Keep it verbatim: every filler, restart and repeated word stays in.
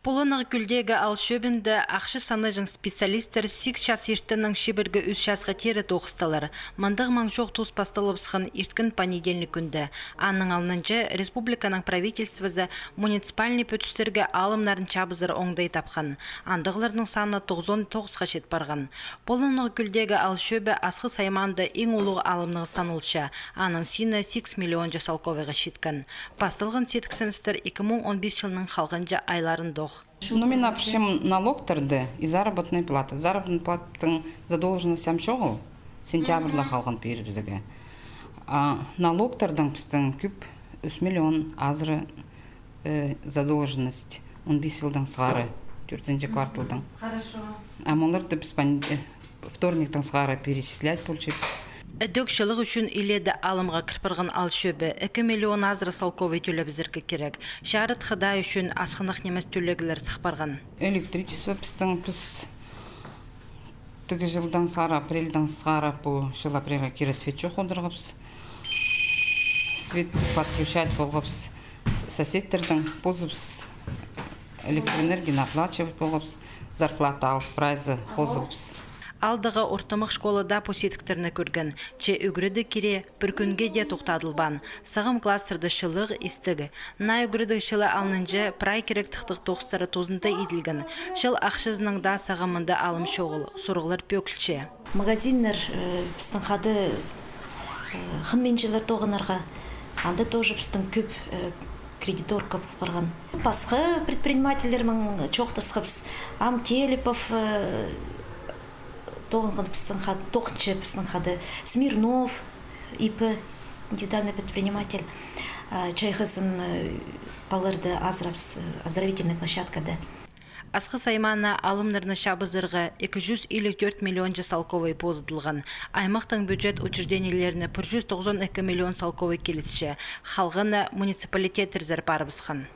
Поланнығ кӧлдегі аал чӧбінде ахча санаҷаң специалисттер сигіс час иртеннең чибіргі ӱс часха теере тоғыстылар. Мындағ маң чох тус пасталыбысхан ирткен понедельник кӱнде. Аның алнынҷа республиканың правительствозы муниципальный пӧтӱстерге алымнарын чабызар оңдай тапхан. Андағларның саны тоғызон тоғысха чит парған. Поланнығ кӧлдегі аал чӧбі Асхыс аймаанда иң улуғ алымнығ саналча. Аның сині сигіс миллионҷа салковайға читкен. Пасталған сидіксіністер ікі муң он пис чылның халғанҷы айларындох. Ну, мин апарчам налогтарды и заработная плата. Заработная платаның задолженность ам чоғыл, сентябрьда халған пирібізерге. А налогтардаң пістің кӧп, ӱс миллион азыра, э, задолженность он пис чылдаң сығара, тӧртінҷі кварталдаң. Хорошо. А оларды піс пон-, э, вторниктаң сығара перечислять полчабыс. Ідӧк чылығ ӱчӱн иледе алымға кір парған аал чӧбі ікі миллион азыра салковай тӧлебізерге кирек. Чарыт хыдаа ӱчӱн асхынах нимес тӧлеглер сых парған. Электричество пістің, піс тігі чылдаң сығара, апрельдаң сығара, пу чыл апрельға кире свет чох одырғабыс. Свет подключать полғабыс соседтердең, позыбыс электроэнергияны оплачивать полғабыс, зарплата алып, прайзы хозылыбыс. Аалдағы ортымах школа даа пу сидіктерні кӧрген. Че ӱгредіг кире пір кӱнге дее тохтадылбаан. Сағам класстарда чылығ, истіг. Наа ӱгредіг чылы алнынҷа прай кирек тыхтығ тоғыстары тузында иділген. Чыл ахчазынаң даа сағам мында алым чоғыл, сурығлар пӧгілче. Магазиннер, э, пістің хада, э, хынминчелер тоғынарға, анда тоже пістің кӧп, э, кредиторка пол парған. Пасха предпринимательлернең чоохтасхабыс, ам Телепов, э, тоғынған пістің хада, тоғынча пістің хада, Смирнов, ИП, индивидуальный предприниматель, а, чайғызын, э, палаларды азырабыс, э, оздоровительный площадкада. Асхыс аймаана алымнарны чабызарға ікі чӱс илиг тӧрт миллионҷа салковай позыдылған. Аймахтың бюджет учреждениелеріне пір чӱс тоғызон ікі миллион салковай килісче, халғаны муниципалитеттерзер парыбысхан.